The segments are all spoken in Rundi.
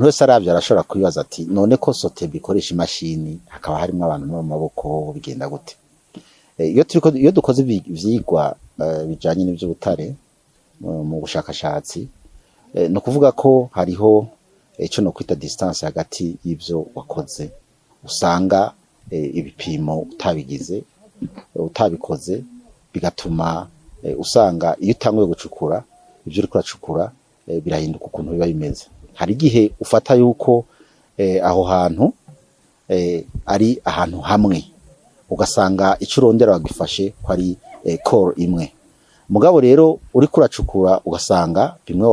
Wese aravye arashobora kwibaza ati: "None ko Sotebu ikoresha imashini, hakaba harimwo abantu no mu maboko, bigenda gute?" Iyo turiko, iyo dukoze ivyigwa bijanye n'ivy'ubutare mu bushakashatsi, ni ukuvuga ko hariho ico nokwita distance hagati y'ivyo wakoze. Usanga ibipimo utabigize, utabikoze, bigatuma usanga iyo utanguye gucukura, ivyo uriko uracukura birahinduka ukuntu biba bimeze. Hari igihe ufata yuko aho hantu ari ahantu hamwe, ugasanga ico urondera wagifashe ko ari core imwe. Mugabo rero uriko uracukura, ugasanga bimwe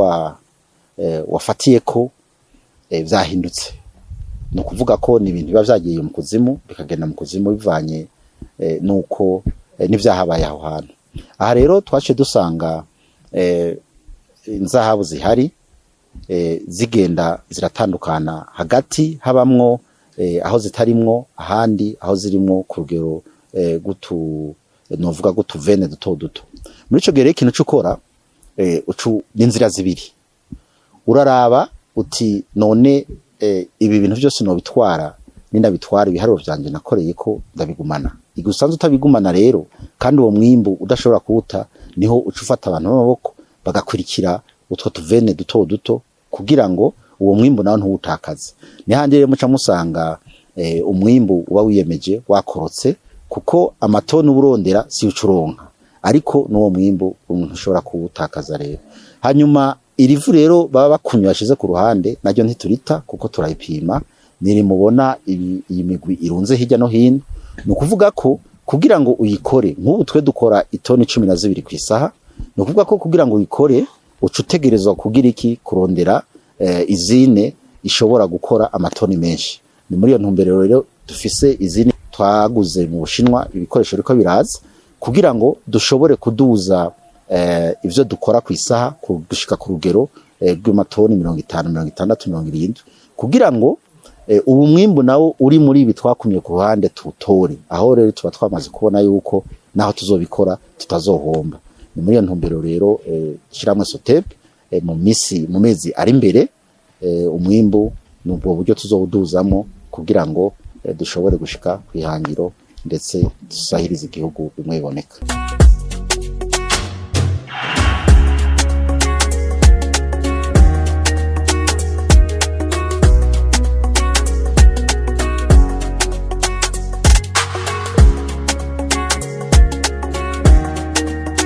wafatiyeko vyahindutse. Ni ukuvuga ko ni ibintu biba vyagiye mu kuzimu, bikagenda mu kuzimu bivanye nuko n'ivyahabaye aho hantu. Aha rero twaciye dusanga inzahabu zihari zigenda ziratandukana hagati, habamwo aho zitarimwo, ahandi aho zirimwo ku rugero gutu novuga gutu veine duto duto. Muri ico gihe rero, ikintu c'ukora ucu n'inzira zibiri. Uraraba uti: "None ibi bintu vyose nobitwara? Nindabitwara, ibiharuro vyanje nakoreye ko ndabigumana?" Igihe usanze utabigumana rero, kandi uwo mwimbu udashobora kuwuta, niho uca ufata abantu b'amaboko bagakurikira utwo tuveine duto duto kugira ngo uwo mwimbu nawe ntuwutakaze. Nihandi rero muca musanga umwimbu uba wiyemeje wakorotse, kuko amatoni uba urondera si uca uronka, ariko n'uwo mwimbu umuntu ushobora kuwutakaza rero. Hanyuma iri vu rero baba bakumye bashize ku ruhande, naryo ntiturita kuko turayipima. Niri mubona iyi migwi irunze hirya no hino. Ni ukuvuga ko kugira ngo uyikore, nk'ubu twe dukora itoni 12 ku isaha, ni ukuvuga ko kugira ngo uyikore uca utegerezwa kugira iki? Kurondera usine ishobora gukora amatoni menshi. Ni muri iyo ntumbero rero dufise usine twaguze mu Bushinwa, ibikoresho biriko biraza kugira ngo dushobore kuduza ivyo dukora ku isaha gushika ku rugero rw'amatoni 50, 60, 70, kugira ngo ubu mwimbu nawo uri muri ibi twakumye ku ruhande tuwutore. Aho rero tuba twamaze kubona yuko naho tuzobikora tutazohomba. Ni muri iyo ntumbero rero ishyirahamwe Soteb mu misi, mu mezi ari imbere, umwimbu ni ubwo buryo tuzowuduzamo kugira ngo dushobore gushika kw'ihangiro, ndetse dusahirize igihugu bimwe biboneka.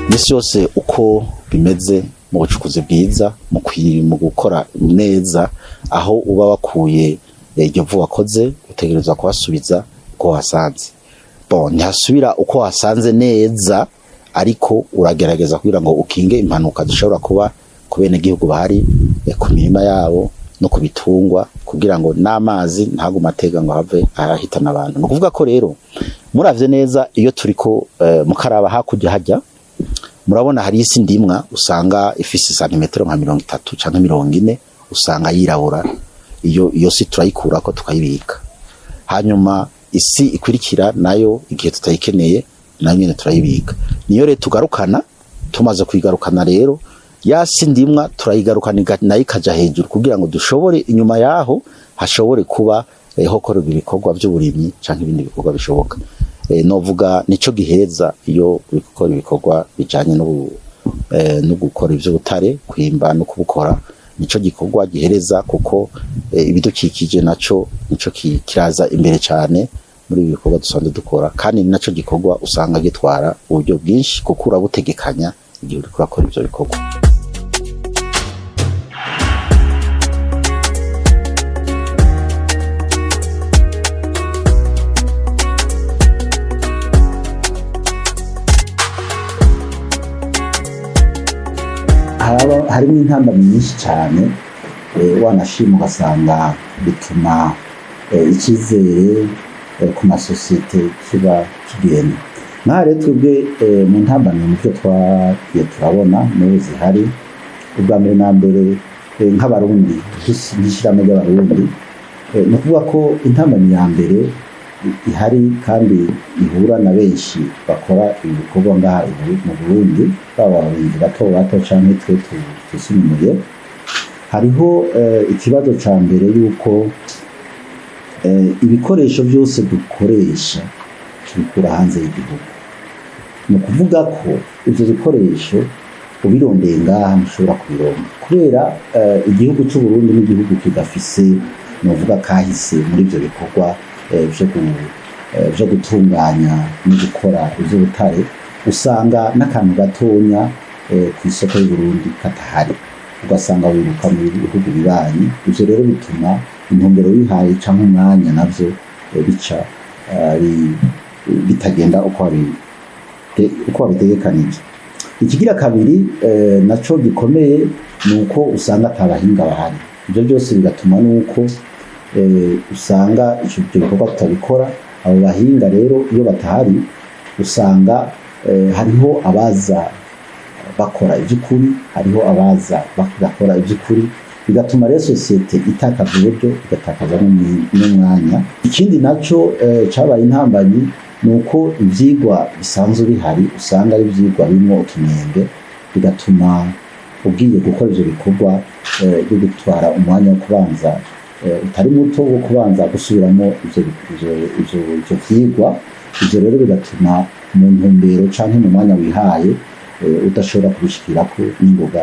Misi yose uko bimeze mu bucukuzi bwiza, mu gukora neza, aho uba wakuye iryo vu wakoze, utegerezwa kuhasubiza uko wasanze. Bon, ntihasubira uko wasanze neza, ariko uragerageza kugira ngo ukinge impanuka zishobora kuba ku benegihugu bahari, ku mirima yabo no ku bitungwa, kugira ngo n'amazi ntagume atega ngo have arahitana abantu. Ni ukuvuga ko rero muravye neza, iyo turiko mukaraba hakurya hajya, murabona hari isi ndimwa usanga ifise santimetero nka 30 canke 40, usanga yirabura. Iyo si turayikurako tukayibika. Hanyuma isi ikurikira nayo, igihe tutayikeneye, nayo nyene turayibika. Niyo rero tugarukana. Tumaze kuyigarukana rero, ya si ndimwa turayigarukana, nayo ikaja hejuru kugira ngo dushobore inyuma yaho hashobore kuba hokorerwa ibikorwa vy'uburimyi canke ibindi bikorwa bishoboka. Novuga nico giheza iyo uri gukora ibikorwa bijanye no gukora ivy'ubutare, kwimba no kubukora. Nico gikorwa gihereza, kuko ibidukikije naco nico kiraza imbere cane muri ibi bikorwa dusanzwe dukora, kandi ni naco gikorwa usanga gitwara uburyo bwinshi, kuko urabutegekanya igihe uriko urakora ivyo bikorwa. Harimo intambamyi nyinshi cyane, wanashima ugasanga bituma icyizere ku masosiyete kiba kigenda. Nk'aha rero twebwe, mu ntambamyi, mu byo twagiye turabona n'ubu zihari, ubwa mbere na mbere, nk'Abarundi, nk'ishyirahamwe ry'Abarundi, ni ukuvuga ko intambamyi ya mbere ihari kandi ihura na benshi bakora ibi bikorwa ngaha mu Burundi, baba abarimyi bato bato canke twe twisununuye. Hariho ikibazo ca mbere yuko ibikoresho byose dukoresha tubikura hanze y'igihugu. Ni ukuvuga ko ivyo bikoresho ubirondeye ngaha ntushobora kubironka, kubera igihugu c'u Burundi n'igihugu kidafise, novuga, kahise muri ivyo bikorwa vyo gutunganya no gukora ivy'ubutare. Usanga n'akantu gatonya ku isoko y'u Burundi katahari, ugasanga wiruka mu bihugu bibanyi. Ivyo rero bituma intumbero wihaye canke umwanya navyo bica bitagenda uko wabitegekanije. Ikigira kabiri naco gikomeye ni uko usanga atabahinga bahari. Ivyo byose bigatuma nuko usanga ivyo bikorwa tutabikora. Abo bahinga rero iyo batahari, usanga hariho abaza bakora ivy'ukuri, hariho abaza bagakora ivy'ukuri, bigatuma rero sosiyete itakaza uburyo, igatakaza n'umwanya. Ikindi naco cabaye intambanyi ni uko ivyigwa bisanzwe bihari usanga ari ivyigwa birimwo utunenge, bigatuma ugiye gukora ivyo bikorwa byo gutwara umwanya wo kubanza utari muto wo kubanza gusubiramo ivyo vyigwa. Ivyo rero bigatuma mu ntumbero canke mu mwanya wihaye udashobora kubishikirako n'ingoga.